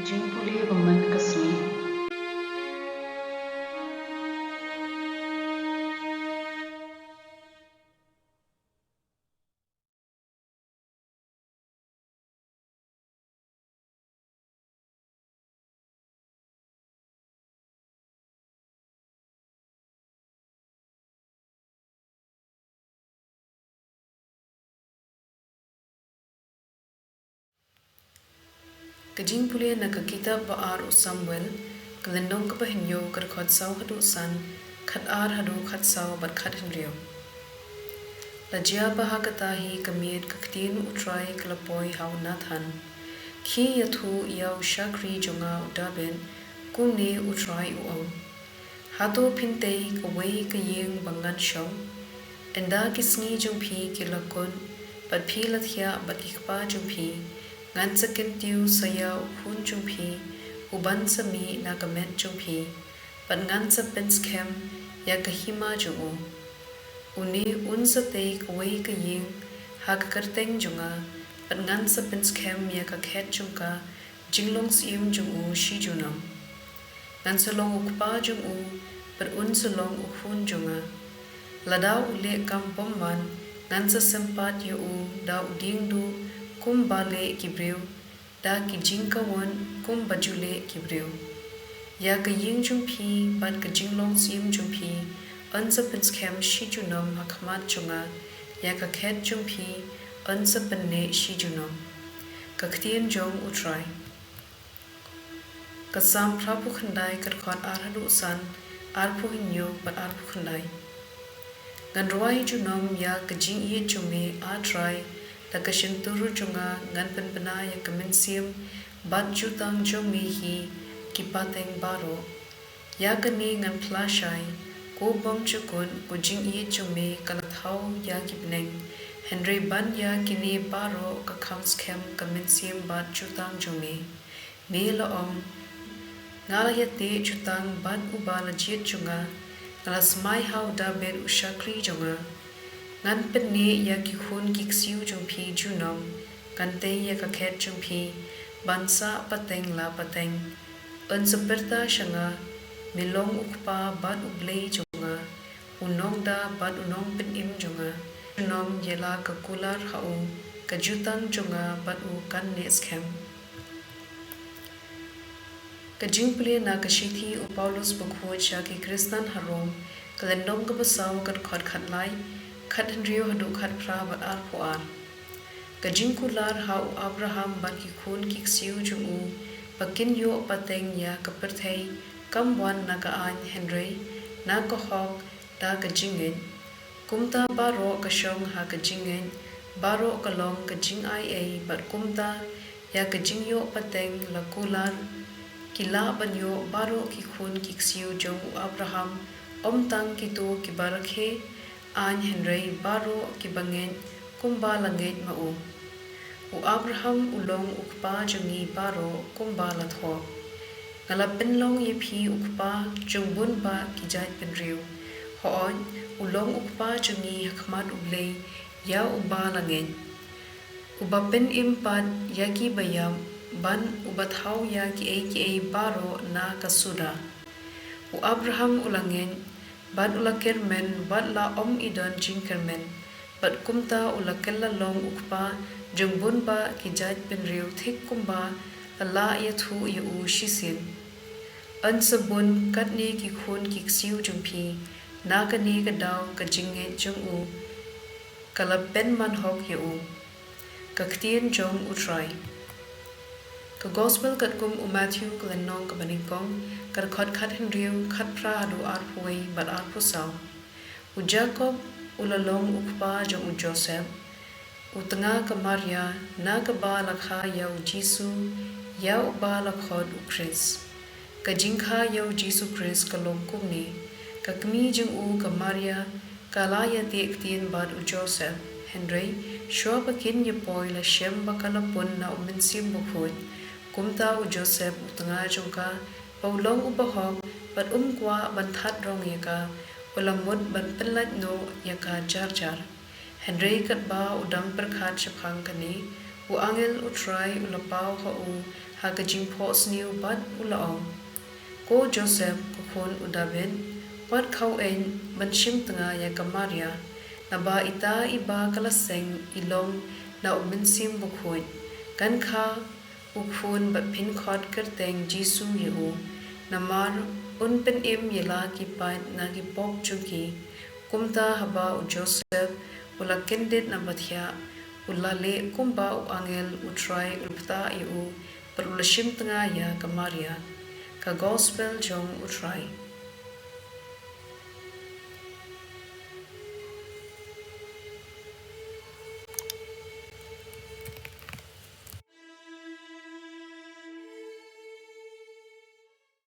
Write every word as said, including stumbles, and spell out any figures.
Jingpule ba man ka sngi. Ka jingpule na ka kitab ba ar u Samuel, ka lynnong kaba hynñiew, ka dkhot saw haduh san, khat ar haduh khat saw bad khat hynriew. La jia ba ha kata hi ka miet ka ktien U Trai ka la poi ha u Nathan. Khie ïathuh ïa u shakri jong nga u Dabid, kumne U Trai u ong. Hato phin tei kawei ka ïing ba ngan shong? Ynda ki sngi jong phi ki la kut, bad phi la thiah bad ki kpa jong phi, ngan sa kyntiew sa ïa u khun jong phi, u ban sa mih na ka met jong phi, bad ngan sa pynskhem ïa ka hima jong u. Une un sa tei kawei ka ïing ha ka kyrteng jong nga, bad ngan sa pynskhem ïa ka khet jong ka jinglong syiem jong u shi junom. Ngan sa long u kpa jong u, bad un sa long u khun jong nga. Lada u leh kam bymman, ngan sa sympat ïa u da u diengduh kumba leh ki briew, da ki jingkawon kumba ju leh ki briew. Ïa ka ïing jong phi bad ka jinglong syiem jong phi yn sa pynskhem shi junom ha khmat jong nga, ïa ka khet jong phi yn sa pynneh shi junom. Ka ktien jong U Trai. Ka Salm phra phew khyndai, ka dkhot ar haduh san, ar phew hynñiew bad ar phew khyndai. Ngan rwai junom ïa ka jingïeit jong me, A Trai, da ka shyntur jong nga ngan pynbna ïa ka mynsiem bad jutang jong me hi ki pateng baroh. Ïa kane ngan phla shai, ko bymjukut, ko jingïeit jong me ka la thaw ïa ki bneng, hynrei ban ïa kine baroh ka kham skhem ka mynsiem bad jutang jong me. Me la ong, nga la ïateh jutang bad uba la jied jong nga, nga la smai ha u Dabid u shakri jong nga. Ngan pynneh ïa ki khun ki ksiew jong phi junom, ngan tei ïa ka khet jong phi ban sah pateng la pateng. Yn sa pyrta sha nga, me long u Kpa bad u Blei jong nga, u Nongda bad u Nongpynim jong nga. Junom ïa la ka kular ha u, ka jutang jong nga bad u kan neh skhem. Ka jingpule na ka shithi u Paulus bakhuid sha ki Khristan ha Rom, ka lynnong kaba saw, ka dkhot khatlai, khathynriew haduh khatphra bad arphew ar. Ka jingkular ha u Abraham bad ki khun ki ksiew jong u ba kin ïoh pateng ïa ka pyrthei kam wan na ka aiñ hynrei na ka hok da ka jingngeit. Kumta baroh ka shong ha ka jingngeit, baroh ka long ka jingaiei, bad kumta ïa ka jingïoh pateng la kular, ki lah ban ïoh baroh ki khun ki ksiew jong u Abraham, ym tang kito kiba rakhe aiñ hynrei baroh kiba ngeit kumba la ngeit ma u. U Abraham u long u kpa jong ngi baroh kumba la thoh. Nga la pynlong ïa phi u kpa jong bun bah ki jaitbynriew. Hooid, u long u kpa jong ngi ha khmat U Blei ïa uba la ngeit, uba pynim pat ïa kiba ïap, bad uba thaw ïa kiei kiei baroh na ka suda. U Abraham u la ngeit, bad u la kyrmen wat la ym i don jingkyrmen, bad kumta u la kylla long u kpa jong bun bah ki jaitbynriew thik kumba la lah ïathuh ïa u shisien. Yn sa bun katne ki khun ki ksiew jong phi, na kane ka daw ka jingngeit jong u ka la pynman hok ïa u. Ka ktien jong U Trai. Ka Gospel katkum u Mathew, ka lynnong kaba nyngkong, ka dkhot khathynriew, khatphra haduh arphew wei bad arphew saw. U Jakob u la long u kpa jong u Joseph, u tnga ka Maria, na kaba la kha ïa u Jisu, ïa uba la khot u Khrist. Ka jingkha ïa u Jisu Khrist ka long kumne: ka kmie jong u ka Maria ka la ïateh ktien bad u Joseph, hynrei shuwa ba kin ïa poi la shem ba ka la pun na u Mynsiem Bakhuid. Kumta u Joseph u tnga jong ka, ba u long u bahok bad um kwah ban thad rong ïa ka, u la mut ban pynlait noh ïa ka jar jar. Hynrei katba u dang pyrkhat shaphang kane, u angel U Trai u la paw ha u ha ka jingphohsniew bad u la ong, Ko Joseph, ko khun u Dabid, wat khaw-ein ban shim tnga ïa ka Maria, naba ita iba ka la seng i long na U Mynsiem Bakhuid. Kan kha u khun bad phin khot kyrteng Jisu ïa u, namar un pynim ïa la ki paid na ki pop jong ki. Kumta haba u Joseph u la kyndit na ba thiah, u la leh kumba u angel U Trai u la ptah ïa u, bad u la shim tnga ïa ka Maria. Ka Gospel jong U Trai.